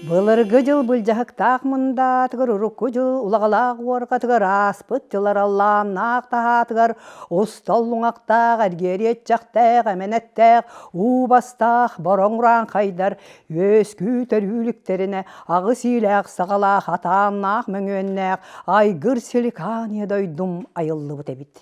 Былыргы дьыл былдьаһыктаах мындаатыгар, урукку дьыл улаҕалаах уорҕатыгар, ааспыт дьыл араллааннаах таһаатыгар, устал луҥахтаах, эргиэриэччэхтээх, эмэнэттээх, уу бастаах, бороҥ урааҥхайдар үөскүү төрүүлүктэринэ аҕыс иилээх саҕалаах атааннаах мөҥүөннээх айгыр силикания дойдум айыллыбыт эбит.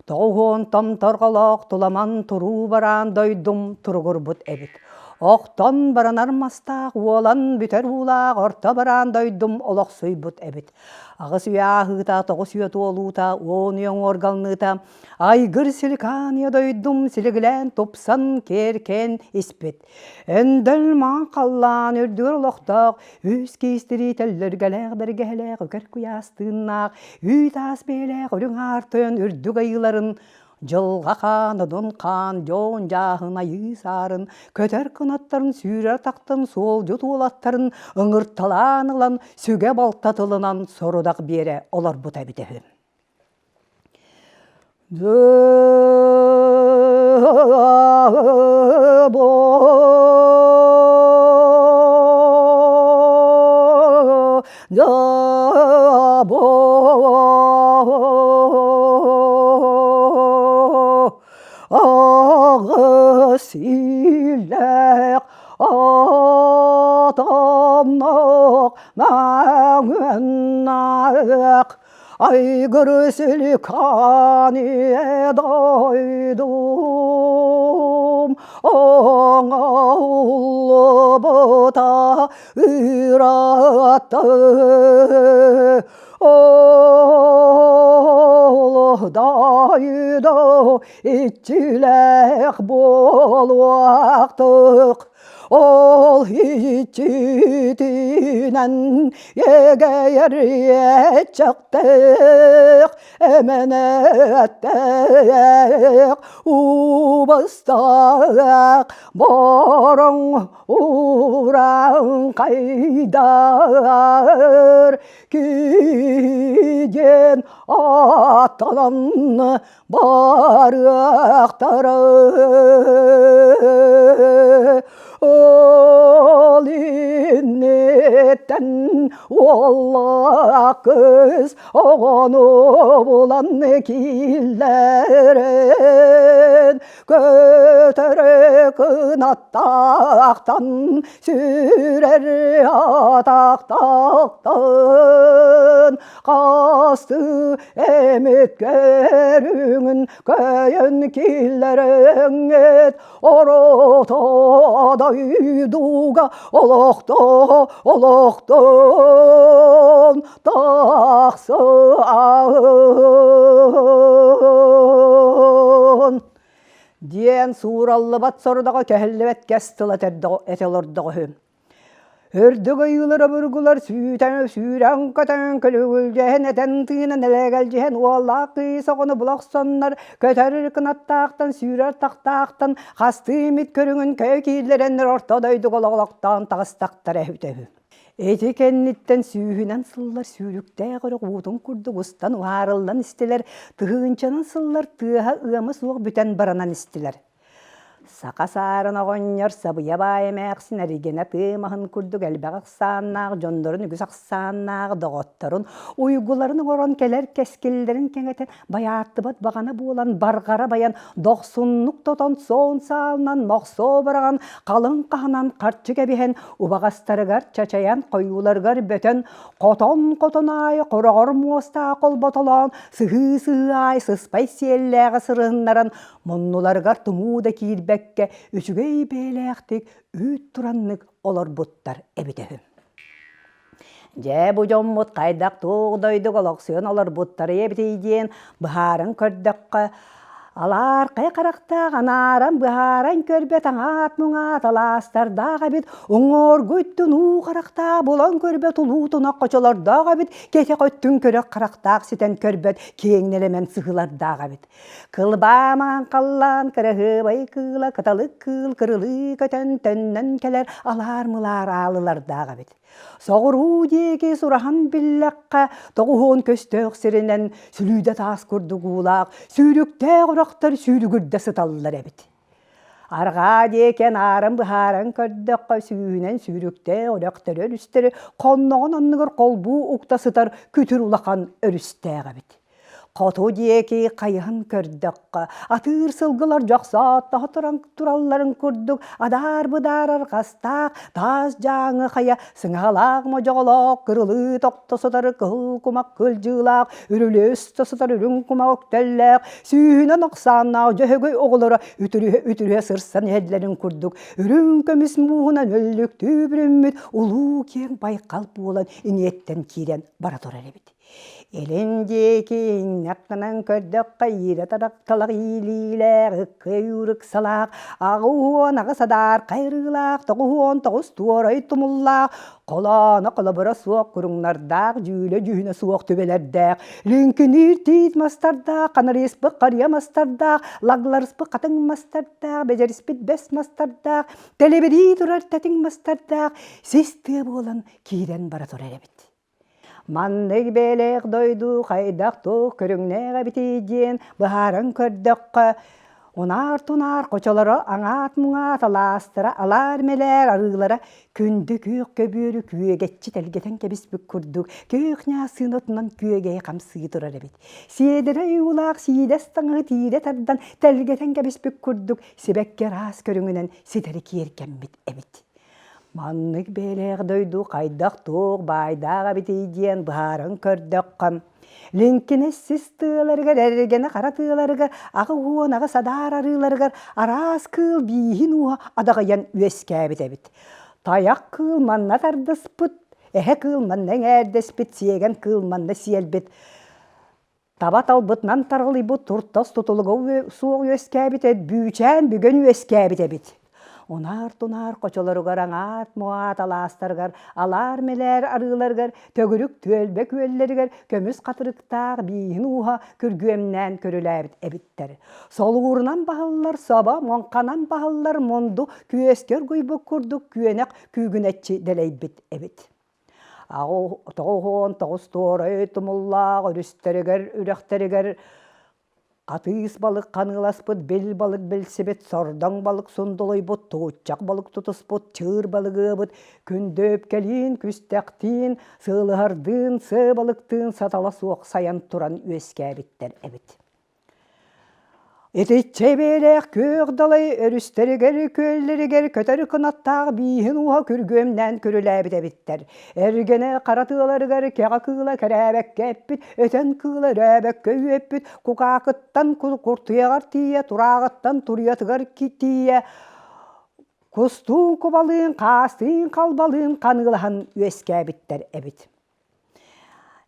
90 томторҕолоох туламан туруу бараан дойдум туругурбут эбит. Охтон баранар мастаах уолан бүтэр уулаах орто бараан дойдум олохсуйбут эбит. Аҕыс үйэ ааһыыта, тоҕус үйэ туолуута, уон үйэ уҥуоргалныыта айгыр силикания дойдум силигилээн тупсан киэркээн испит. Өндөл маҥан халлаан үрдүгэр олохтоох, үс киистирии тэллэргэлээх бэргэһэлээх үкэр куйаас тыыннаах, үүт аас бэйэлээх үрүҥ аар тойон үрдүк айыыларын дьылҕа хаан, одун хаан, дьон дьааһын айыы саарын, көтөр кынаттарын сүүрэр тахтан суолдьут уолаттарын ыҥырталаан ылан сүгэ балта тылынан сорудах биэрэ олорбута эбитэ үһү. Аҕыс иилээх атамнах маҥаннаах Айгыр силикани дойдум оҥоһуллубута ыраатта Ол дойду иччилээх буолуохтук Ол иччитинэн эгэйэр иэччэхтээх, эмэнэттээх, убастаах бороҥ урааҥхайдар киһи диэн ааттанан барыахтара Ол инниттэн уоллаах кыыс оҕону булан киллэрэн көтөрө кынаттаахтан сүрэр атахтаахтан Хастыы эмит көрүҥүн көйөн киллэрэҥҥит орото дойдуга олохто олохтон тахсыаҕын диэн суураллыбат сорудаҕа кэһиллибэт кэс тыла этэ олордоҕо үһү. Үрдүк ойуулар обургулар сүүтэн сүүрэн-көтөн күлүгүлдьэһэн этэн-тыынан элэгэлдьиһэн уоллаах кыыс оҕону була охсоннор көтөр кынаттаахтан сүүрэр тахтаахтан хастыы эмит көрүҥүн көй кииллэрэннэр орто дойдуга олохтоон таҕыстахтара эбитэ үһү. Ити кэнниттэн сүүһүнэн сыллар сүүрүктээх өрөх уутун курдук устан уһаарыллан истилэр, тыһыынчанан сыллар тыаһа ыама суох бүтэн баранан истилэр. Саха саарын оҕонньор сабыйа баай эмээхсин эригэнэ тыа маһын курдук элбэх ахсааннаах дьоннорун үгүс ахсааннаах доҕотторун уйгуларын оҥорон кэлэр кэскиллэрин кэҥэтэн байааттыбат баҕана буолан барҕара байан дохсуннук тотон суон саалынан мохсоо быраҕан халыҥ хаһынан харчы кэбиһэн убаҕастарыгар чачайан хойууларыгар бөтөн хотон-хотон аайы хороҕор муостаах холботолоон сыһыы-сыһыы аайы сыспай сиэллээҕи сырыһыннаран Муннуларыгар тумуу да киирбэккэ үчүгэй бэйэлээхтик үүт тураннык олорбуттар эбитэ үһү. Дьэ, бу дьоммут хайдах туох дойдуга олохсуйан олорбуттарый эбитий диэн быһааран көрдөххө, алаархай харахтаах анааран быһааран көрбөт аҥаат-муҥаат алаастардаах эбит, уҥуоргу өттүн уу харахтаах булан көрбөт улуу тунах хочолордоох эбит, кэтэх өттүн көрөх харахтаах ситэн көрбөт киэҥ нэлэмэн сыһыылардаах эбит. Кылбаамаан халлаан кыраһыабай кыыла кыталык кыыл кырылыы көтөн төннөн кэлэр алаар-мылаар аалылардаах эбит. Соҕуруу диэки сураһан биллэххэ, тоҕуһуон көстөөх сиринэн сүлүүдэ таас курдук уулаах, сүүрүктээх урахтар сүүрүгүрдэ сыталлар эбит. Арҕаа диэки анаарын быһааран көрдөххө, сүүһүнэн сүүрүктээх үрэхтэри өрүстэри хонноҕун анныгар холбуу укта сытар күтүр улахан өрүстээх эбит. Хоту диэки хайыһан көрдөххө, атыыр сылгылар дьохсооттоһо туран туралларын курдук адаар-быдаар арҕастаах таас дьааҥы хайа сыҥаһалаах модьоҕолоох кырылыы тохто сытар кыһыл кумах кылдьыылаах үрүлүөс да сытар үрүҥ кумах үктэллээх сүүһүнэн ахсааннаах дьөһөгөй оҕолоро үтүрүһэ-үтүрүһэ сырсан иһэллэрин курдук үрүҥ көмүс мууһунан өллүктүү бүрүммүт улуу киэҥ байҕал буолан иҥиэттэн киирэн бара турар эбит. Илин диэки иҥнэх гынан көрдөххө иирэ талах иилиилээх, ыккый ыксалаах, 88 адаар хайырыылаах, 99 туорай тумуллаах, холооно холобура суох куруҥнардаах, дьүүлэ дьүһүнэ суох түбэлэрдээх, лүҥкүнүүр тиит мастардаах, ханарыйыспыт харыйа мастардаах, лагларыспыт хатыҥ мастардаах, бэдьэриспит бэс мастардаах, тэлибирии турар тэтиҥ мастардаах, сис тыа буолан киирэн бара турар эбит. Маннык бэйэлээх дойду хайдах туох көрүҥнээх эбитий диэн быһааран көрдөххө, унаар-тунаар хочолоро аҥаат-муҥаат алаастара алаар-мэлээр арыылара күндү күөх көбүөрү күөгэччи тэлгэтэн кэбиспит курдук күөх ньаасыын отунан күөгэйи хамсыы турар эбит. Сиэдэрэй уулаах сиидэс таҥаһы тиирэ тардан тэлгэтэн кэбиспит курдук сибэкки араас көрүҥүнэн ситэри киэркэммит эбит. Маннык бэйэлээх дойду хайдах-туох баайдаах эбитий диэн быһааран көрдөххө, Лиҥкинэс сис тыаларыгар, эргэнэ хара тыаларыгар, 88 адаар арыыларыгар араас кыыл бииһин ууһа адаҕыйан үөскээбит эбит. Тайах кыыл манна тардыспыт, эһэ кыыл манна эҥээрдэспит, сиэгэн кыыл манна сиэлбит. Таба талбытынан таралыйбыт туртас тутулуга суох үөскээбит эт бүүчээн бүгэн үөскээбит эбит. Унаар-тунаар хочолоругар аҥаат-муаат алаастарыгар, алаар-мэлээр арыыларыгар, төгүрүк түөлбэ күөллэригэр көмүс хатырыктаах бииһин ууһа күргүөмнээн көрүлээбит эбиттэр. Солуурунан баһыллар собо, муҥханан баһыллар мунду күөскэ оргуйбут курдук күөнэх күүгүнэччи дэлэйбит эбит. 99 туорай тумуллаах өрүстэригэр, үрэхтэригэр хатыыс балык ханыыласпыт, бил балык билсибит, сордоҥ балык сундулуйбут, тууччах балык тутуспут, чыыр балык ыабыт, күндүөпкэлиин, күстэхтиин, сыалыһардыын, сыа балыктыын сатала суох сайан туран үөскээбиттэр эбит. Итиччэ бэйэлээх күөх далай өрүстэригэр, күөллэригэр көтөр кынаттаах бииһин ууһа күргүөмнээн күрүлээбит эбиттэр. Эргэнэ хара тыаларыгар кэҕэ кыыла кэрээбэккэ эппит, өтөн кыыла өрөөбөккө үөппүт, кукаакыттан куртуйаҕар тиийэ, турааҕыттан туруйатыгар тиийэ кустуун кубалыын, хаастыын халбалыын ханыылаһан үөскээбиттэр эбит.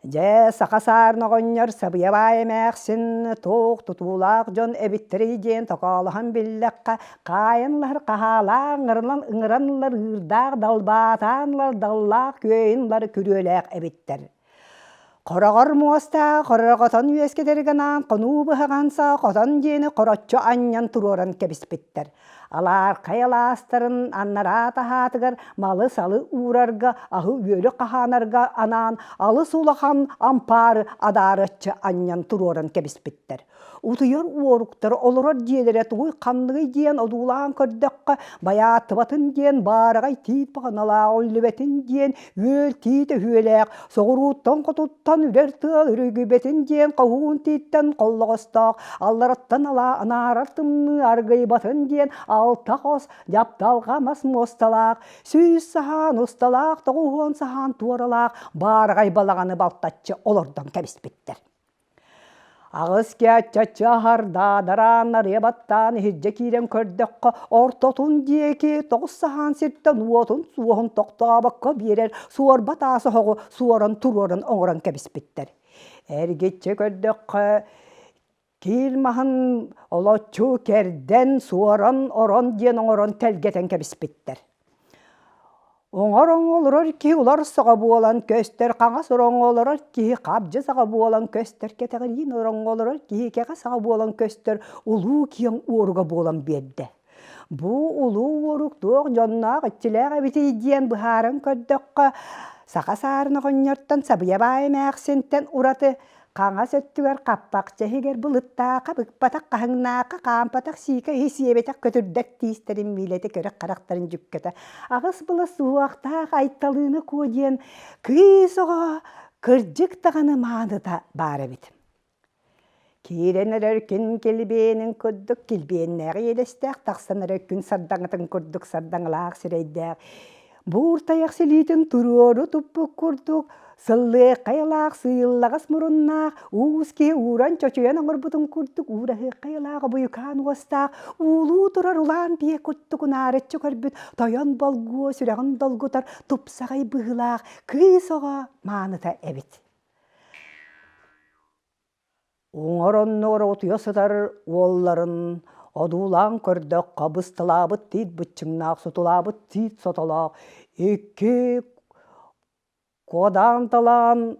Дьэ, саха саарын оҕонньор сабыйа баай эмээхсин туох тутуулаах дьон эбиттэрий диэн токоолоһон биллэххэ, хаайан ылар хаһаалаах, ыҥыран ыҥыран ылар ыырдаах, далбаатаан ылар даллаах, күөйэн ылар күрүөлээх эбиттэр. Хороҕор муостаах хорорҕотон үөскэтэргэ анаан хонуу быһаҕан саа хотон диэни хороччу анньан туруоран кэбиспиттэр. Алаархай алаастарын аннараа таһаатыгар малы-салы уурарга, аһы-үөлү хаһаанарга анаан алыс улахан ампаары адаарыччы анньан туруоран кэбиспиттэр. Утуйар уоруктар олорор дьиэлэрэ тугуй ханныгый диэн одуулаан көрдөххө, байааттыбатын диэн баараҕай тиит баҕаналаах үллүбэтин диэн үөл тиит өһүөлээх, соҕурууттан хотуттан үрэр тыал үрүгүйбэтин диэн хоһуун тииттэн холлоҕостоох, аллараттан алаа анаарар тымныы аргыйбатын диэн алта хос дьапталҕа мас муосталаах, 100 саһаан усталаах, 90 саһаан туоралаах баараҕай балаҕаны балтаччы олордон кэбиспиттэр. Аҕыс кээччэччи аһарда, дарааннарыйа баттаан иһирдьэ киирэн көрдөххө, ортотун диэки тоҕус саһаан сиртэн уотун суоһун тохтообокко биэрэр суорба таас оһоҕу суоран туруоран оҥорон кэбиспиттэр. Эргиччи көрдөххө, киил маһын олоччу кэрдэн, суоран, орон диэн оҥорон тэлгэтэн кэбиспиттэр. Оҥор оҥолорор киһи улар саҕа буолан көстөр, хаҥас ороҥҥо олорор киһи хабдьы саҕа буолан көстөр, кэтэҕириин ороҥҥо олорор киһи кэҕэ саҕа буолан көстөр улуу киэҥ уоруга буолан биэрдэ. Бу улуу уорук туох дьонноох иччилээх эбитий диэн быһааран көрдөххө, саха саарын оҕонньортон Сабыйа баай эмээхсинтэн ураты. Хаҥас өттүгэр хаппахча иһигэр былыттаахха, быкпатах хаһыҥнаахха, хаампатах сиикэ иһи сиэбэтэх көтүрдэр тиистэрин миилэтэ көрөх харахтарын дьүккэтэ аҕыс былас суһуохтаах Айталыына Куо диэн кыыс оҕо кырдьык даҕаны мааныта баар эбит. Киирэн эрэр күн килбиэнин курдук килбиэннээх иэдэстээх, тахсан эрэр күн сардаҥатын курдук сардаҥалаах сирэйдээх, буур тайах силиитин туруору туппут курдук сыллыаххайалаах сыыйыллаҕас муруннаах, уус киһи ууран чочуйан оҥорбутун курдук уураһыаххайалаах обуйукаан уостаах, уулуу турар улаан биэ курдук унаарыччы көрбүт тойон болгуо сүрэҕин долгутар тупсаҕай быһыылаах кыыс оҕо мааныта эбит. Уҥар оннугар утуйа сытар уолларын одуулаан көрдөххө, бысталаабыт тиит быччыҥнаах, сутулаабыт тиит сотолоох, икки куодаан-талаан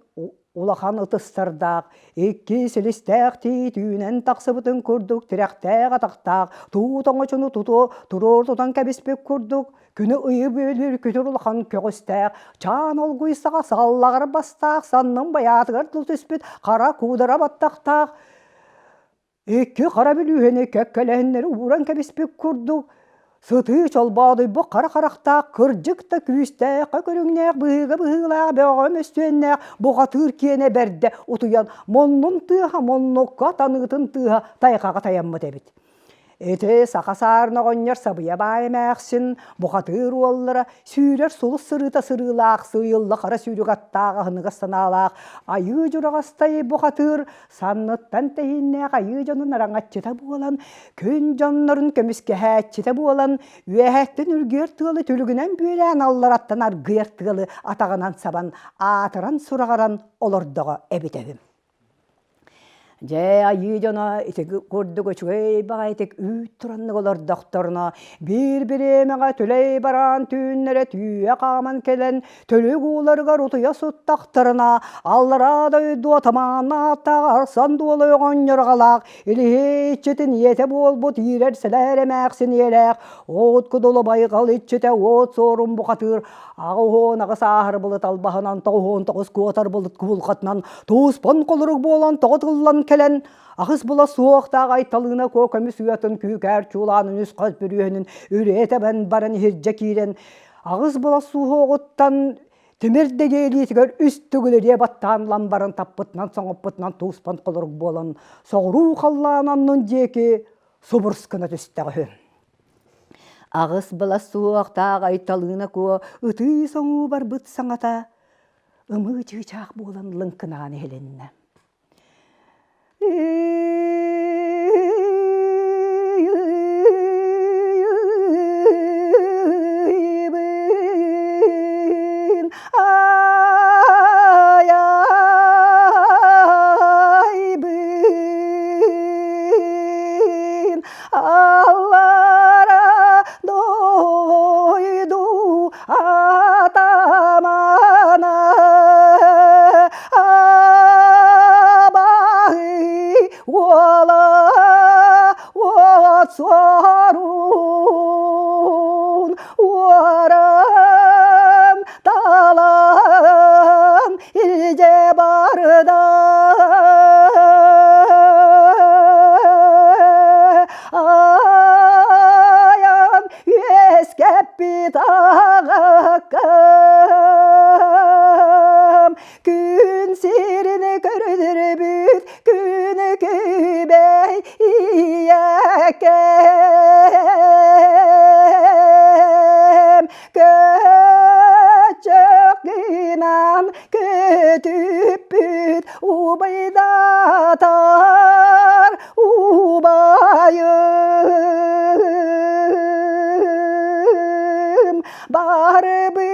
улахан ытыстардаах, икки силистээх тиит үүнэн тахсыбытын курдук тирэхтээх атахтаах, туут оҥочону туруор тутан кэбиспит курдук Күнү ыйы бүөлүүр күтүр улахан көҕүстээх, чаан олгуй саҕа саллаҕар бастаах, саннын байаатыгар тыл түспүт хара куудара баттахтаах, икки хара бүлүүһэни кэккэлэһиннэри ууран кэбиспит курдук, сытыы чолбоодуйбут хара харахтаах, кырдьык да күүстээххэ көрүҥнээх, быһыыга быһыылаах, бөҕө мөссүөннээх бухатыыр киэнэ бэрдэ утуйан, муннун тыаһа муннукка, таныытын тыаһа тайҕаҕа тайаммыт эбит. Ити саха саарына оҕонньор сабыйа баай эмээхсин, бухатыыр уоллара, сүүрэр сулус сырыыта сырыылаах, сыыйылла хара сүүрүк аттаах аһыныгас санаалаах айыы дьураҕастай бухатыыр санныттан тэһииннээх айыы дьонун араҥаччыта буолан, күн дьоннорун көмүскэһээччитэ буолан, үөһэттэн үргүөр тыалы түлүгүнэн бүөлээн аллараттан аргыйар тыалы атаҕынан сабан, аатыран-сураҕыран олордоҕо эбитэ үһү. Дьэ, айыы дьоно ити курдук үчүгэй баҕайытык үүт тураннык олордохторуна, биир бириэмэҕэ түлэй бараан түүннэрэ түүэ хааман кэлэн, төлүк ууларыгар утуйа суттахтарына, аллараа дойду атамааннаах ааттаах арсан дуола оҕонньор аҕалаах, илиһи иччитин ийэтэ буолбут иирэр сэлээр эмээхсин ийэлээх, уот кудулу байҕал иччитэ уот суорун бухатыыр 88 ааһар былыт албаһынан 99 куотар былыт кубулҕатынан тууспан холорук буолан тоҕо тыллан кэлэн аҕыс була суохтаах Айталыына Куо көмүс уйатын күүкээр чуулаанын үс хос бүрүөһүнүн үрүө тэбэн баран иһирдьэ киирэн аҕыс була суһуоҕуттан тимир дэгиэ илиитигэр үс төгүл ириэ баттаан ылан баран таппытынан соҥоппутунан тууспан холорук буолан соҕуруу халлаан аннын диэки субурус гына түстэҕэ үһү. Аҕыс былас суохтаах Айталыына Куо ытыы-соҥуу барбыт саҥата ымыы чыычаах буолан лыҥкынаан иһилиннэ. Аллара дойду атамана абаһы уола уот суорун уоран талан илдьэ барда Айан үөскэппит аҕаккам күн сирин көрдөрбүт күн күбэй ийэкэм көччөх гынан көтүппүт убайдатар убайым барбыт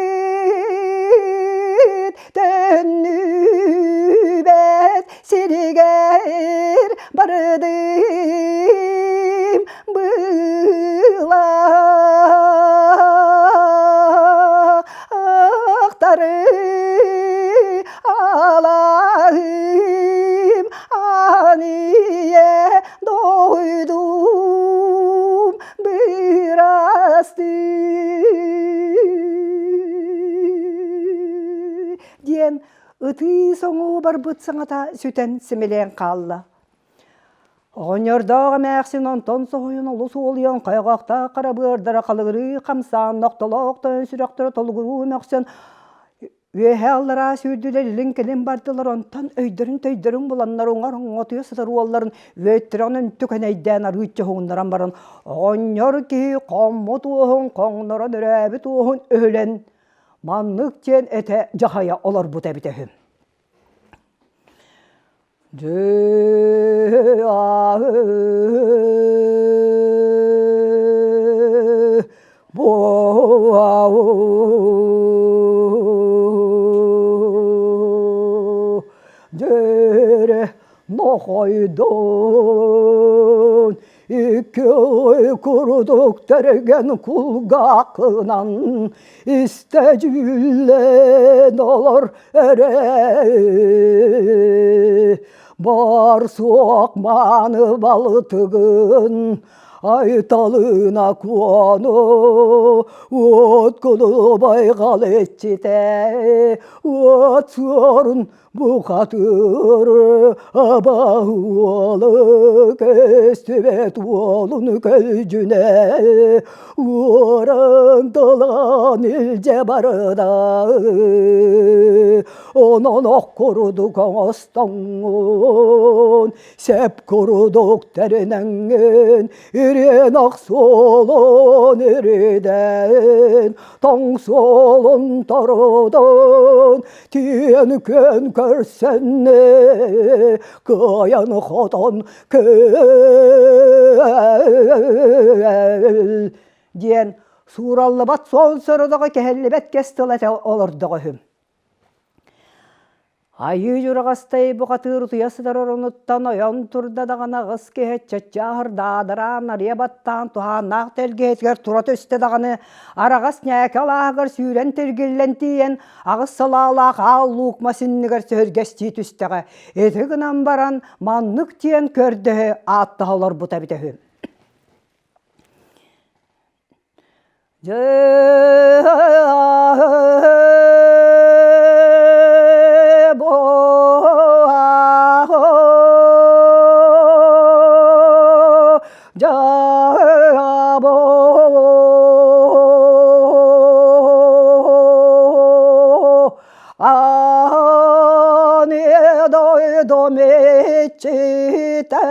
төннүбэт сиригэр бардым былаахтары алаһым ание дойдум бырастыы диэн. ытыы-соҥуу барбыт саҥата сүтэн симэлийэн хаалла. Оҕонньордоох эмээхсин онтон соһуйан олус уолуйан хайҕахтаах хара быардара халыгырыы хамсаан нохтолоох тойон сүрэхтэрэ толугуруу мөхсөн Үөһээ-аллараа сүүрдүлэр, илин-кэлин бардылар, онтон өйдөрүн-төйдөрүн буланнар уҥар оҥотуйа сытар уолларын үөттэрэн үнтү кэнэйдээн арыычча уһугуннаран баран, оҕонньор киһи хоммут уоһун хоҥнорон өрөөбүт уоһун өһүлэн, маннык диэн этэ дьаһайа олорбут эбитэ үһү. Дьээрэ нохойдон икки ый курдук тэргэн кулгааххынан истэ дьүүллэн олор эрэ бар суох мааны балтыгын Айталына Куону уот кулу байҕал иччитэ уот суорун бухатыыр абааһы уолу көстүбэт уолун көлдьүнэ уоран талан илдьэ барда онон ох курдук оҥостоҥҥун сэп курдук тэринэҥҥин ириэнэх суолун иридэн тоҥ суолун торудун Тиэн күөн көрсөннө кыайан хотон көл диэн суураллыбат суол сородоҕо кэһиллибэт кэс тыл этэ олордоҕо үһү. Айыы Дьураҕастай бухатыыр утуйа сытар оронуттан ойон турда даҕаны аҕыс киһи чаччааһыр даадараан арыйа баттаан туһааннаах тэлгэһэтигэр тура түстэ даҕаны араҕас ньээкэ алааһыгар сүүрэн тиргиллэн тиийэн аҕыс салаалаах аал луук мас иннигэр сөһүргэстии түстэҕэ. Ити гынан баран маннык диэн көрдөһө ааттаһа олорбута эбитэ үһү. Дьэ дойду мечите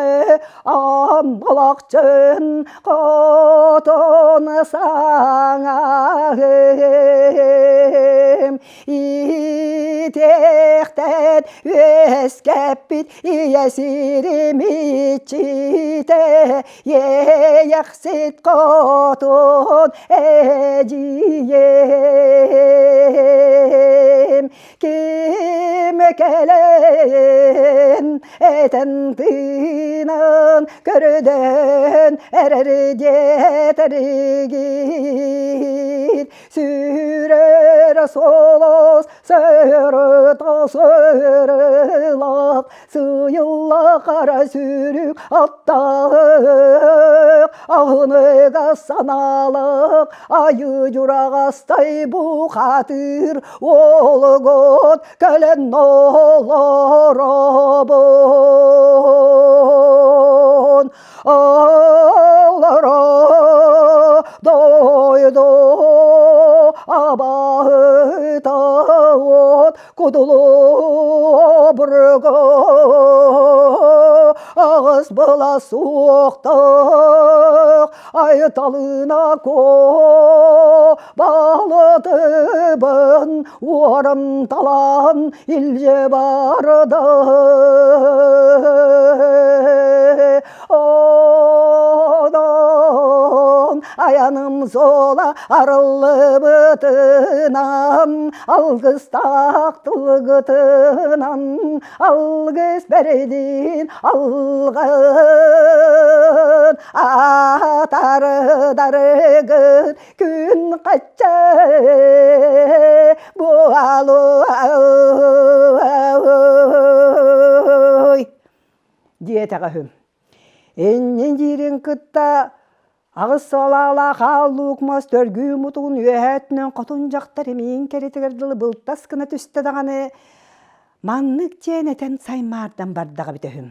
амалакчын хотун саҥаһым иитиэхтэн үөскэппит ийэ сирим иччитэ иэйэхсит хотун эдьиийим ким кэлэн этэн тыынан көрдөн эрэр диэтэригит сүрэр солос сырыта сырылак сыйылла хара сүрүк аттаах аһыныга санаалаах айыы дьураҕастай бухатыыр уолугут кэлэн олоробун олоро дойду абаһыта уот кудулу бурга аҕыс была суохтаах айталына ко балытыбын уоран талаан илдьэ барды Онон айаным суола арыллыбытынан алгыстаах тылгытынан алгыс бэрдин алгын атардарыгын күн хачча буолуой диэтэҕэ үһү. Иннин диирин кытта аҕыс салаалаах аал луук мас төргүү мутугун үөһээ өттүнэн хотун дьахтар имиин кэритигэр дылы былтас гына түстэ даҕаны. Маннык диэн этэн саймаардан бардаҕа эбитэ үһү.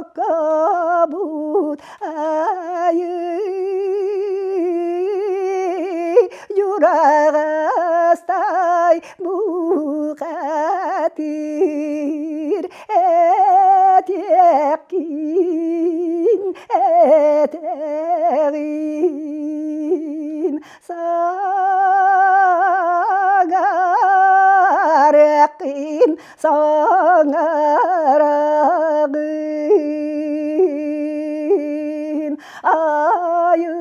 Оҕоккобут айыы дьураҕастай бухатыыр этиэххин этэҕин Саҥарыаххын саҥараҕын айыы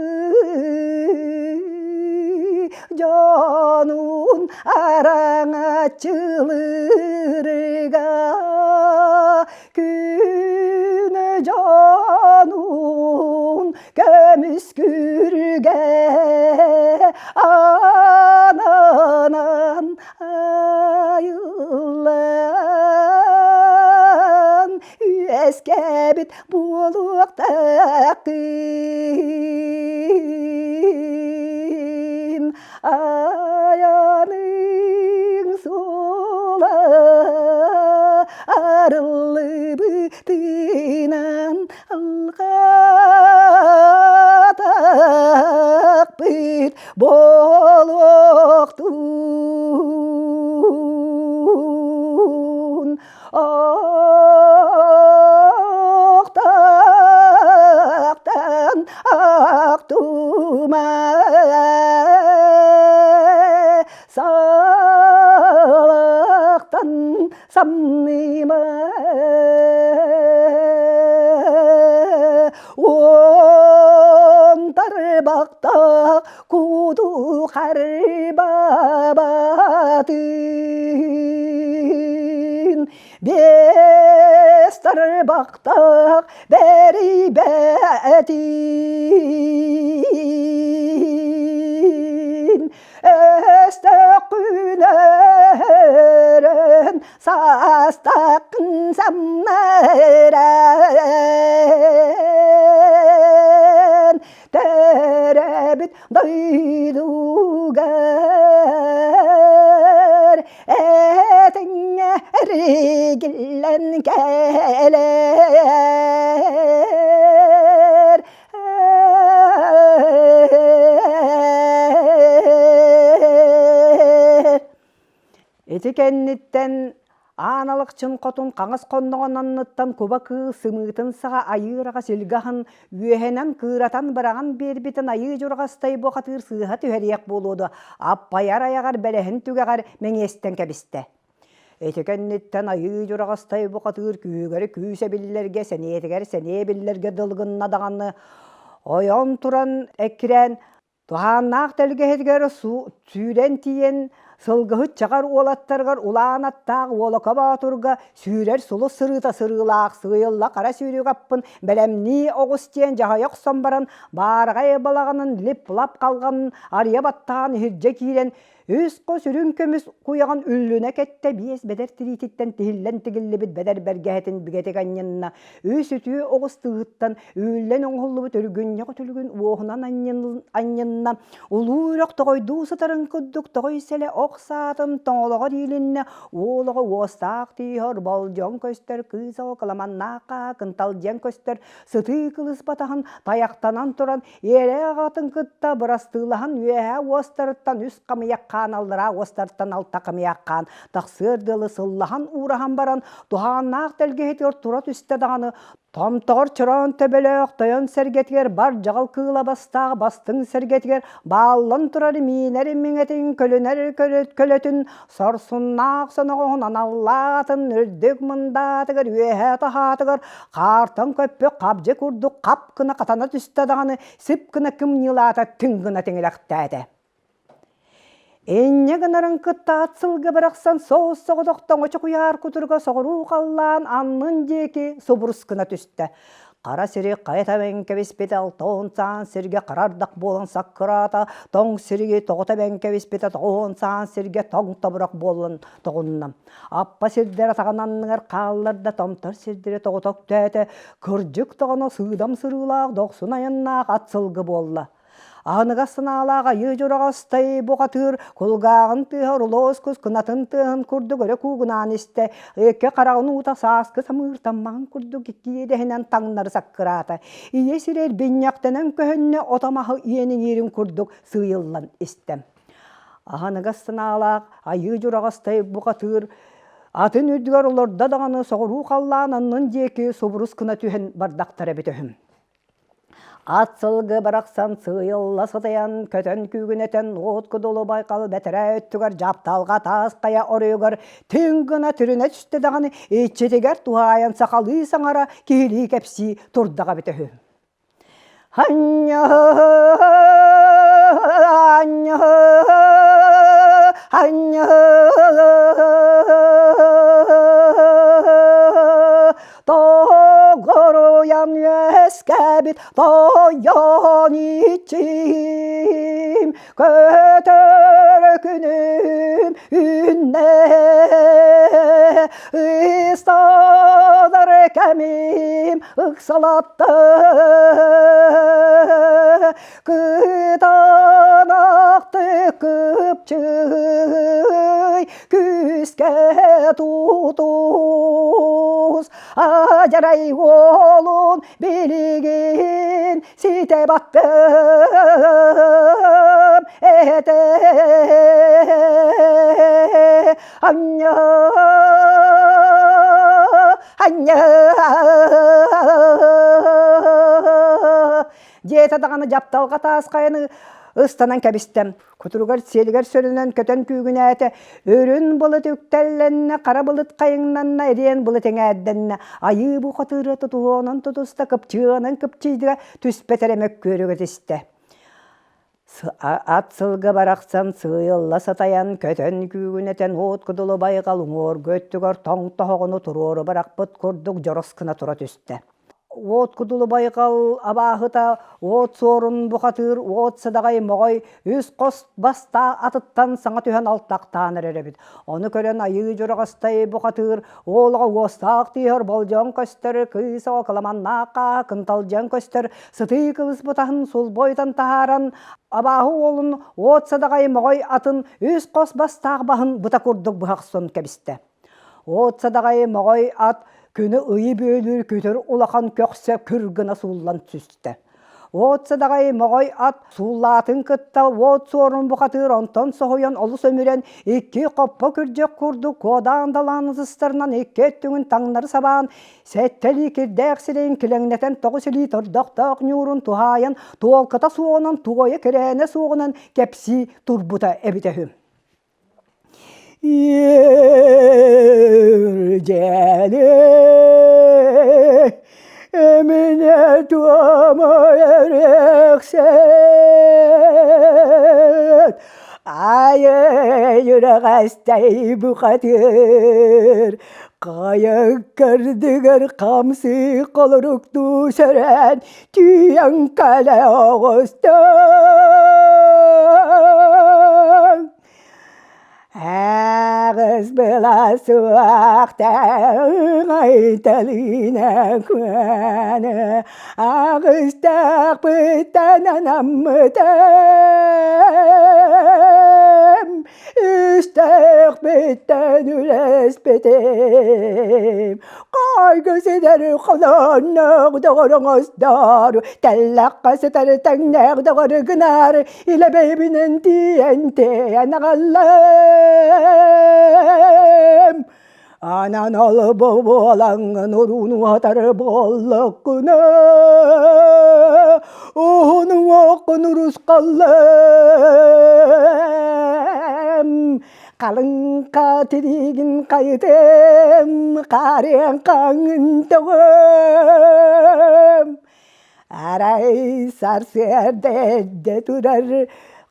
дьонун араҥаччылыырга күн дьонун көмүскүргэ ананан айыллан үөскээбит буолуохтааххын айаныҥ суола арыллыбытынан Алҕаатахпыт буолуохтун Охтохтон ахтума Салахтан самныма Он тарбахтаах куду харбабатын Бес тарбахтаах бэрийбэтин Өстөкүнөрөн саастакын самнаран төрөбүт дойдугар этэҥҥэ эргиллэн кэлэр Ити кэнниттэн Аан Алахчын хотун хаҥас хонноҕун анныттан куба кыыл сымыытын саҕа айыыраҕа силгэ аһын үөһэнэн кыыратан быраҕан биэрбитин айыы дьурҕастай бухатыыр сыыһа түһэриэх буолуо дуо аппайар айаҕар бэлэһин түгэҕэр мэҥиэстэн кэбистэ. Ити кэнниттэн айыы дьураҕастай бухатыыр күүһүгэр күүс эбиллэргэ, сэниэтигэр сэниэ эбиллэргэ дылы гынна даҕаны ойон туран эккирээн туһааннаах тэлгэһэтигэр сүүрэн тиийэн сылгыһыт чаҕар уолаттарыгар улаан аттаах Уолака Боотурга сүүрэр сулус сырыыта сырыылаах сыыйылла хара сүүрүк аппын бэлэмнии оҕус диэн дьаһайа охсон баран баараҕай балаҕанын лип-лап халҕанын арыйа баттаан иһирдьэ киирэн Үс хос үрүҥ көмүс куйаҕын үллүнэ кэттэ биэс бэдэр тириититтэн тиһиллэн тигиллибит бэдэр бэргэһэтин бигэтик анньынна. Үс үтүө оҕус тыһыттан үүллэн оҥоһуллубут үргүнньэх үтүлүгүн уоһунан анньынна. Улуу үрэх тоҕойдуу сытарын курдук тоҕой сэлэ ох саатын тоҥолоҕор иилиннэ. Уол оҕо уостаах тииһэ болдьоҥ көстөр, кыыс оҕо кыламаннаах хаа кынталдьыйан көстөр, сытыы кылыс батаһын тайахтанан туран Иэрэ аҕатын кытта бырастыылаһан үөһээ уостарыттан үс хамыйах хаан аллараа уостартан алта хамыйах хаан тахсыар дылы сыллаһан уураһан баран туһааннаах тэлгэһитигэр тура түстэ даҕаны томтоҕор чороон төбөлөөх тойон сэргэтигэр бар дьаҕал кыыла бастаах бастыҥ сэргэтигэр бааллан турар миинэр миҥэтин көлүнэр көлөтүн сорсуннаах соноҕоһун аналлаах атын үрдүк мындаатыгар үөһээ таһаатыгар хаартан көппүт хабдьы курдук хап гына хатана түстэ даҕаны сип гына кымньыылаата түҥ гына тиҥилэхтээтэ. Инньэ гынарын кытта ат сылгы барахсан соус-соҕотохто оҥочо куйаар кутуруга соҕуруу халлаан аннын диэки субурус гына түстэ. Хара сири хайа тэбэн кэбиспитэ алтан саан сиргэ хара ардах буолан саккыраата, тоҥ сириги тоҕо тэбэн кэбиспитэ тоҕуон саан сиргэ тоҥ тобурах буолан тоҕунна. Аппа сирдэр атаҕын анныгар хаалларда, томтор сирдэри тоҕута өктөөтө, кырдьык даҕаны сыыдам сырыылаах дохсун айаннаах ат сылгы буолла. Аһыныгас санаалаах айыы дьураҕастай бухатыыр кулгааҕын тыаһа орулуос кус кынатын тыаһын курдук өрө куугунаан истэ, икки хараҕын уута сааскы самыыр таммаҕын курдук икки иэдэһинэн таҥнары саккыраата. Ийэ сирэ эрбинньэхтэнэн көһүннэ, ото-маһы иэниҥиирин курдук сыыйыллан истэ. Аһыныгас санаалаах айыы дьураҕастай бухатыыр атын үрдүгэр олордо даҕаны соҕуруу халлаан аннын диэки субурус гына түһэн бардахтара эбит үһү. Ат сылгы барахсан сыыйылла сытыйан, көтөн күүгүнэтэн уот кудулу байҕал бэтэрээ өттүгэр дьапталҕа таас хайа оройугар түҥ гына түрүнэ түстэ даҕаны иччитигэр туһаайан сахалыы саҥара киһилии кэпсии турдаҕа эбитэ үһү. Тоҕоруйан үөскээбит тойон иччим, көтөр күнүм үүннэ, ыстанар кэмим ыксалатты, кытаанахтык кыпчый, күүскэ тутус, адьарай уолун билигин ситэ баттым этэ анньа анньа диэтэ даҕаны дьапталҕа таас хайаны ыстанан кэбистэ. Кутуругар сиэлигэр сөрөнөн көтөн күүгүнээтэ, үрүн былыт үктэллэннэ, хара былыт хайыҥнанна, эриэн былыт эҥээрдэннэ, айыы бу хотыыры тутуһуонан тутуста, кыпчыанан кыпчыйдыга түспэт эрэ мөккүөрүгэ түстэ. Ат сылгы барахсан сыыйылла сатайан, көтөн күүгүнэтэн уот кудулу байҕал уҥуоргу өттүгэр тоҥ тоһоҕону туруору барахпыт курдук дьорос гына тура түстэ. Уот кудулу байҕал абааһыта, уот суорун бухатыыр, уот садаҕай моҕой үс хос бастаа атыттан саҥа түһэн алтахтаан эрэр эбит. Ону көрөн айыы дьураҕастай бухатыыр уолаҕа уостаах тииһэр болдьоон көстөр, кыыс оҕо кыламаннаах хааһа кынталдьан көстөр, сытыы кылыс бутаһын сулбуйтан таһааран, абааһы уолун уот садаҕай моҕой атын үс хос бастаах баһын быта курдук быһа охсон кэбистэ. Уот садаҕай моҕой ат күнү ыйы бүөлүүр күтүр улахан көхсө күр гына сууллан түстэ. Уот садаҕай моҕой ат сууллаатын кытта уот суорун бухатыыр онтон соһуйан олус өмүрэн икки хоппо күрдьэх курдук куодаан далаан ытыстарынан икки өттүгүн таҥнары сабаан сэттэлии кирдээх сирэйин килэҥнэтэн тоҕус илии тордохтоох ньуурун туһаайан туолката суоҕунан туойа кирээнэ суоҕунан кэпсии турбута эбитэ үһү. Иэрдьэли эминэ туома эрэхсэт айы үрэҕэстэй бухатыыр хайа кырдыгар хамсыы холоруктуу сөрөөн түйэн кэлэ оҕустум Аҕыс была суохтаах Айталыына күөнэ Аҕыстаахпыттан анаммытым Үстээхпиттэн үлэспитим Хайгы ситэр холонноох доҕор оҥостор Тэллэххэ сытар тэҥнээх доҕор гынар Илэ бэйбинэн тиийэн тиэйэн аҕаллым Анан ол-бу буолаҥҥын урууну уһатар буоллаххына Уһун уҥуоххун урусхаллым Халыҥха тириигин хайытым Хаарыан хаҥын төҕөм Арай сарсыарда эрдэ турар.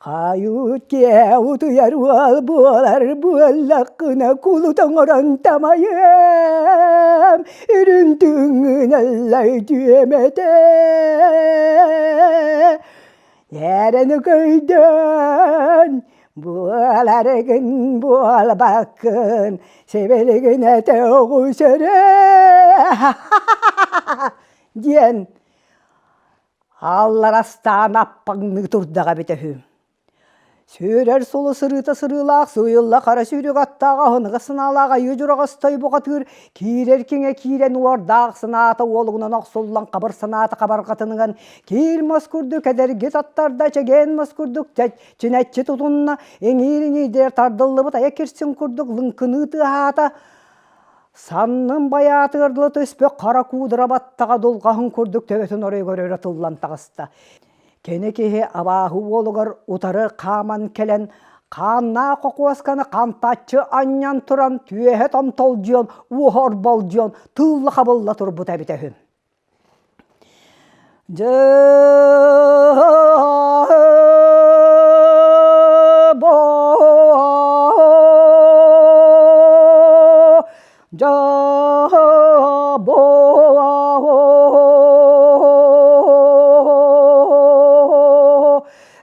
Хайыт киэ утуйар уол буолар буоллаххына кулут оҥорон тамайыам, үрүн түҥҥүн эллэй түөмэтэ. Эрэни көйдөөн, буоларгын буолбаккын, сибилигин этэ оҕус эрэ диэн Алларастаан аппаҥныы турдаҕа эбитэ үһү. Сүүрэр сулу сырыыта сырыылаах, сыыйылла хара сүүрүк аттаах, аһыныгас санаалаах айыы дьураҕастай бухатыыр киирэр киҥэ киирэн уордаах санаата уолугунан охсуллан хабыр санаата хабарҕатыныган киир мас курдук эдэрги таттарда, чэгиэн мас курдук чинэччи тутунна, иҥиир иҥиирдэр тардыллыбыт айа кирсин курдук лыҥкыныы тыаһаата, Саннын байаатыгар дылы түспүт хара куудара баттаҕа дулҕаһын курдук төбөтүн оройугар өрө тыллан таҕыста. Кини киһи абааһы уолугар утары хааман кэлэн, хааннаах хокуосканы хантаччы анньан туран түөһэ томтолдьуйан, уоһа орболдьуйан тыылла-хабылла турбута эбитэ үһү.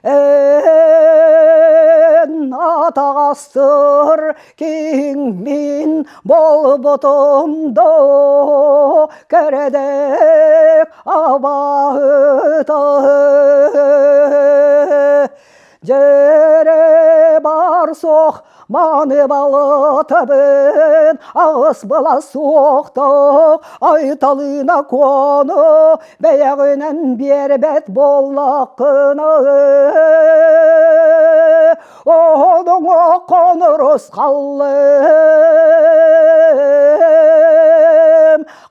Эн атаҕастыр киһиҥ мин буолбутум доо кэрэдэк абаһыта Дьэрэ бар суох маны балытабын аҕыс была суохтук айталыына куону бэйэҕинэн биэрбэт буоллаххына Оһолуҥ хонорус халлым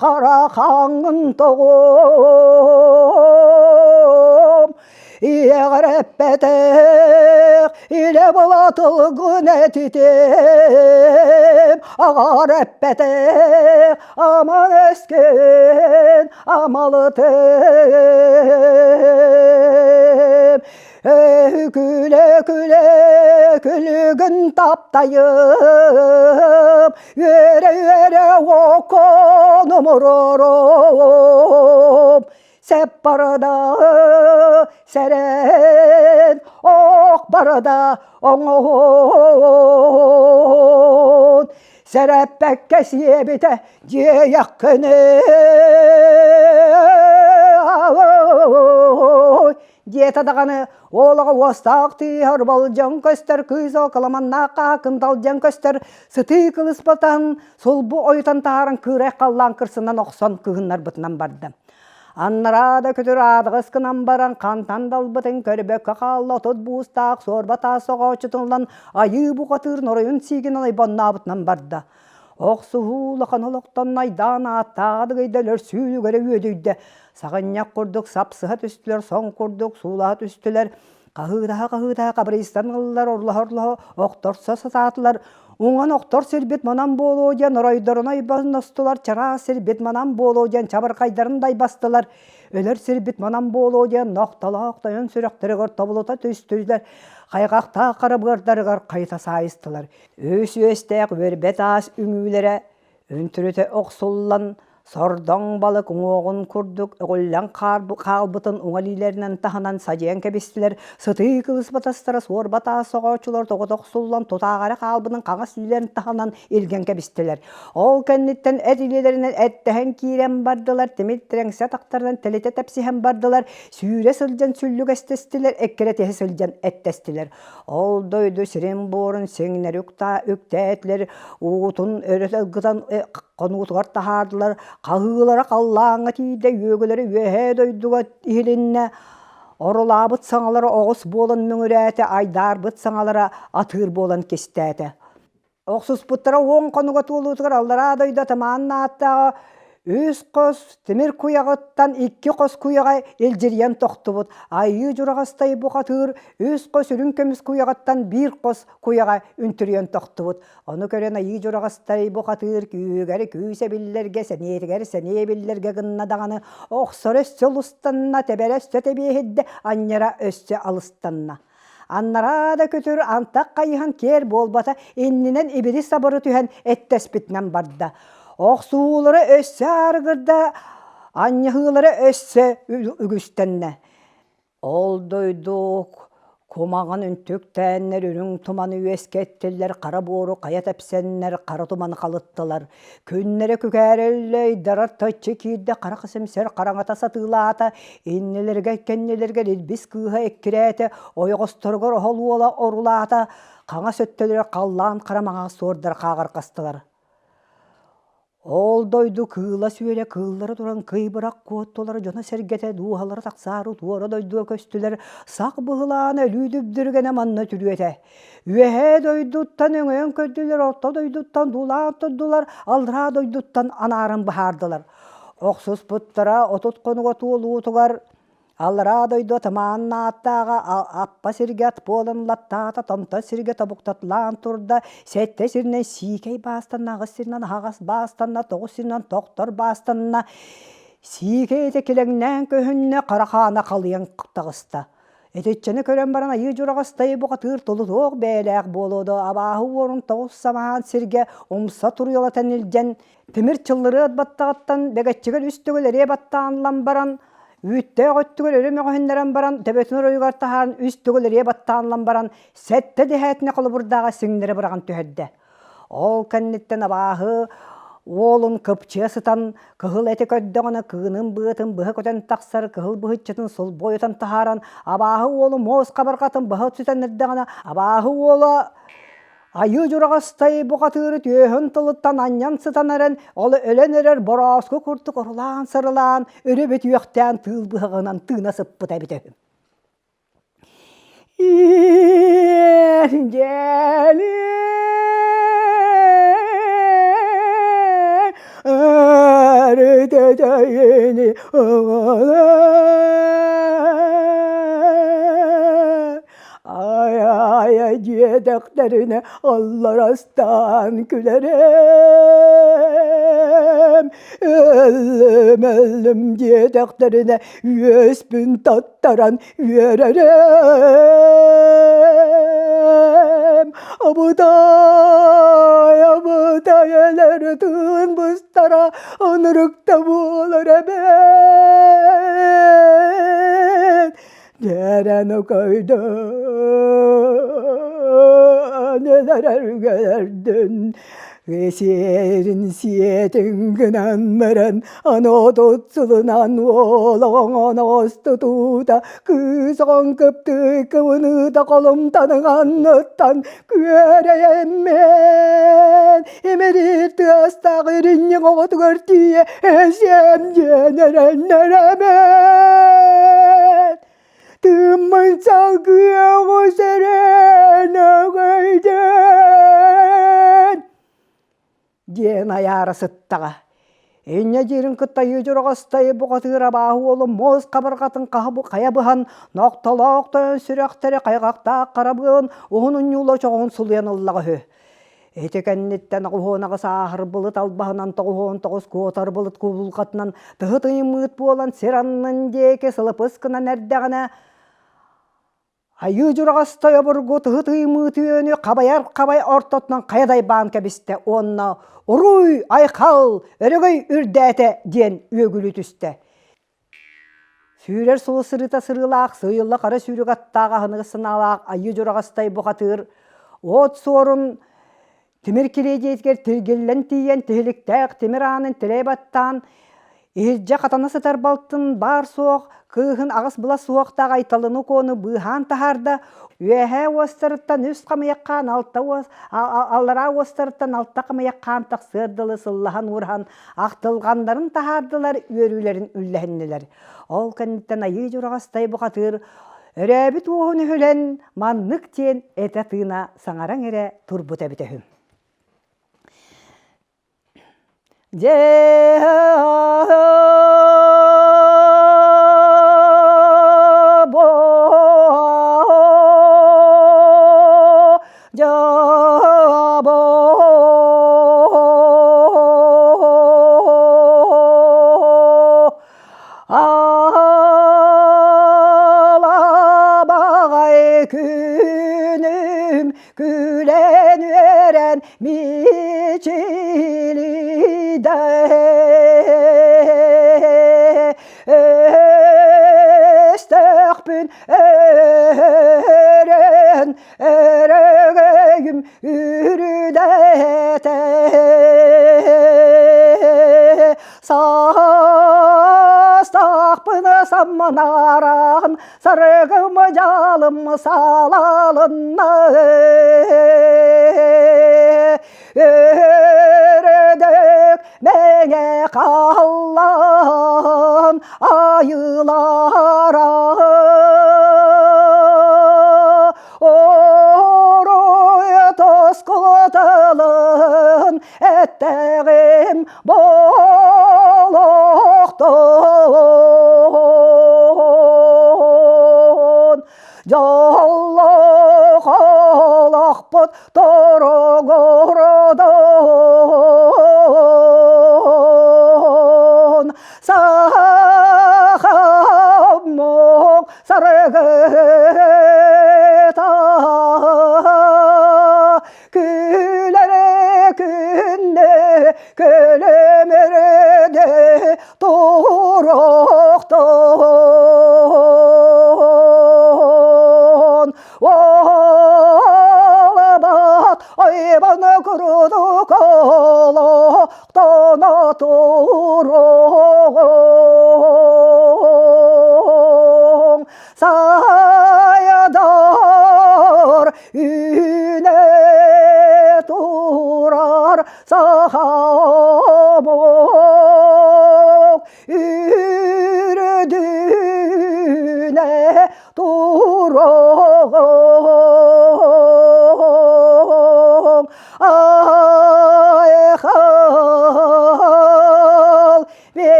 хара хаҥын тоҕум ийэҕэр эппэтэх илэ былатылгын этитим аҕар эппэтэх аман өскүн амалытым Күлэ-күлэ күлүгүн таптайым, үөрэ-үөрэ окон умурорум. Сеп барда сэрэн, ох барда оҥоһун. Сэрэппэккэ сиэбитэ дьиэйэххини. Диэтэ даҕаны уолаҕа уостаах тыыһар болдьон көстөр кыыс кыламаннаах хаакын талдьан көстөр сытыы кылыспатан сулбу ойутан таһааран кыырай халлаан кырсынан охсон кыһыннарбытынан барда. Аннараа да көтөр аадыгыс гынан баран хантан далбытын көрбөккө хаалла отут буустаах суорба таас соҕооччутун ылан айыы бухатыыр норойун сиигин ойбоннообутунан барда. Охсуһуу улахан олохтон айдаан ааттааҕа дыгыйда өлөрсүүлүгэрэ үөдүйдэ. Саҕынньах курдук сапсыһа түстүлэр, сон курдук суулаһа түстүлэр. Хаһыытаһа-хаһыытаһа хабырыйсан ыллар, орлоһо-орлоһо охторсо сатаатылар. Уҥан охтор сирбит манан буолуо диэн оройдорун ойбонностулар, чараас сирбит манан буолуо диэн чабырҕайдарын дайбастылар. Өлөр сирбит манан буолуо диэн нохтолоох тойон сүрэхтэригэр тобулута түстүлэр, хайҕахтаах хара быардарыгар хайыта саайыстылар. Үс үөстээх үөрбэ таас үҥүүлэрэ үнтүрүтэ охсуллан, сордоҥ балык уҥуоҕун курдук өҕүллэн хаалбытын уҥа илиилэринэн таһынан садьыйан кэбистилэр, сытыы кылыс батастара суорба таас соҕооччулар тоҕо охсуллан тутааҕа эрэ хаалбытын хаҥас илиилэрин таһынан илгэн кэбистилэр. Ол кэнниттэн эт илиилэринэн эттэһэн киирэн бардылар, тимир тирэҥсэ атахтарынан тэлитэ тэпсиһэн бардылар, сүүрэ сылдьан сүллүгэстэстилэр, эккирэтиһэ сылдьан эттэстилэр. Ол дойду сирин-буорун сиҥнэри үктээтилэр, уутун өрө ылгытан хонуутугар таһаардылар, хаһыылара халлааҥҥа тиийдэ, үөгүлэрэ үөһээ дойдуга иһилиннэ, орулаабыт саҥалара оҕус буолан мөҥүрээтэ, айдаарбыт саҥалара атыыр буолан кистээтэ. Охсуспуттара уон хонуга туолуутугар аллараа дойду атамаан ааттааҕа үс хос тимир куйаҕыттан икки хос куйаҕа илдьирийэн тохтубут. Айыы Дьураҕастай бухатыыр үс хос үрүҥ көмүс куйаҕыттан биир хос куйаҕа үнтүрүйэн тохтубут. Ону көрөн Айыы Дьураҕастай бухатыыр күүһүгэр күүс эбиллэргэ, сэниэтигэр сэниэ эбиллэргэ гынна даҕаны охсоро өссө олустанна, тэбэрэ өссө тэбиэһирдэ, анньара өссө алыстанна. Аннараа да күтүр антах хайыһан киэр буолбата, иннинэн ибири-сабыры түһэн эттэспитинэн барда. Охсуулара өссө аарыгырда, анньаһыылара өссө үгүстэннэ. Ол дойду кумаҕын үнтүктээннэр үрүҥ туманы үөскэттилэр, хара буору хайа тэпсэннэр хара туманы халыттылар. Күннэрэ күкээрэллэ, ыйдарар таччы киирдэ, хара симсэр хараҥата сатыылаата, иннилэригэр кэннилэригэр илбис кыыһа эккирээтэ, ойоҕосторугар оһол уола орулаата, хаҥас өттөлөрө халлаан хара маҥаас суордар хааҕырҕастылар. Ол дойду кыыла-сүөлэ кыыллара туран кыйбырах куоттулар, дьоно-сэргэтэ дууһалара тахсаары туора дойдуга көстүлэр, сах быһылаана өлүү дүбдүргэнэ манна түрүөтэ. Үөһээ дойдуттан өҥөйөн көрдүлэр, орто дойдуттан дуулаан турдулар, аллараа дойдуттан анааран быһаардылар. Охсуспуттара 30 хонуга туолуутугар Аллараа дойду атамаан ааттааҕа аппа сиргэ ат буолан латтаата, томто сиргэ тобуктатылаан турда, сэттэ сиринэн сиикэй баастанна, аҕыс сиринэн аһаҕас баастанна, тоҕус сиринэн тохтор баастанна, сиикэй этэ килэҥнээн көһүннэ, хара хаана халыйан таҕыста. Итиччэни көрөн баран айыы дьураҕастай бухатыыр тулутуох бэйэлээх буолуо дуо, абааһы уорун тоҕус самаан сиргэ умса туруйалатан илдьэн, тимир чыллырыат баттаҕыттан бэгэччигэр үс төгүл эриэ баттаанылан баран, Үүттээх өттүгэр өрө мөҕүһүннэрэн баран, төбөтүн оройугар таһааран үс төгүл эрийэ баттаанылан баран, сэттэ дэһээтинэ холобурдааҕа сиҥнэри быраҕан түһэрдэ. Ол кэнниттэн абааһы уолун кыпчыа сытан, кыһыл эти көрдөҕүнэ кыынын быатын быһа көтөн тахсар кыһыл быһыччытын сулбуойутан таһааран, абааһы уолу муос хабарҕатын быһа сүтэн эрдэҕинэ, абааһы уола Айыы Дьураҕастай бухатыыры түөһүн тылыттан анньан сытан эрэн, ол өлөн эрэр борооску курдук орулаан-сарылаан, өрө бөтүөхтээн тыыл быһаҕынан тыына сыппыта эбитэ үһү. Ай-ай диэтэхтэринэ алларастаан күлэрим, өллүм өллүм диэтэхтэринэ үөспүн таттаран үөрэрим. Абытай, абытай өлөр тыын быстара ынырыкта буолар эбээт. Дьэрэн көйдөн өлөрөргөрдүн Сиэрин сиэтин гынан баран аны отут сылынан уолоҕоҥон оҕостутуута кыыс оҕоҥ кыптыы кыбыныыта холумтаныҥанныттан күөрэйэммин имириир тыастаах иринньиҥ оҕотугар тиийэ эсиэм диэн эрэннэрэбин Тыыммын салгыаҕы сэрэн өҕөйдөн диэн айаара сыттаҕа. Инньэ диирин кытта Дьураҕастай бухатыыр абааһы уолу муос хабарҕатын хайа быһан, нохтолоох тойон сүрэхтэри хайҕахтаах хара быан уһун унньуула чоҕун сулуйан ыллаҕа үһү. Ити кэнниттэн оҕуһуонаҕа сааһыр былыт албаһынан тоҕуһуон тоҕус куотар былыт кубулҕатынан тыһы тыйыммыт буолан сир аннын диэки сылыпыс гынан эрдэҕинэ Айыы Дьураҕастай обургу тыһы тыйымыыт үөнү хабайар хабай ортотунан хайа дайбаан кэбистэ уонна «Уруй, айхал, өрөгөй үрдээтэ!» диэн үөгүлүү түстэ. Сүүрэр сулус сырыыта сырыылаах, сыыйылла хара сүүрүк аттаах аһыныгас санаалаах Айыы Дьураҕастай бухатыыр уот суорун тимир килиэдьийэтигэр тиргиллэн тиийэн тиһиликтээх тимир аанын тилэйэ баттаан иһирдьэ хатана сытар балтын баар-суох кыыһын аҕыс былас суохтаах Айталыны Куону быыһаан таһаарда, үөһээ уостарыттан үс хамыйах хаан алта уос аллараа уостарыттан алта хамыйах хаан тахсыар дылы сыллаһан уураһан ахтылҕаннарын таһаардылар, үөрүүлэрин үллэһиннилэр. Ол кэнниттэн Айыы Дьураҕастай бухатыыр өрөөбүт уоһун өһүлэн маннык диэн этэ-тыына саҥараҥ эрэ турбут эбитэ үһү. Дьэ Алабаҕай күн. Кичилийдэ Өстөөхпүн өрөн өрөгөйүм үрүдэтэ Саастаахпын самманааран сарыгым дьалым салалынна Өрөдөк мэҥэ халлаан айылара Орой тоскуталын эттэҕим болохтун Дьоллоох олохпут торугурдун Сахаммыт саргыта Күлэр күндү көлөмөрдө туруохтун Уолабат ойбон курдук олохтоно туруоҥ Сайдар үүнэ турар сахамок.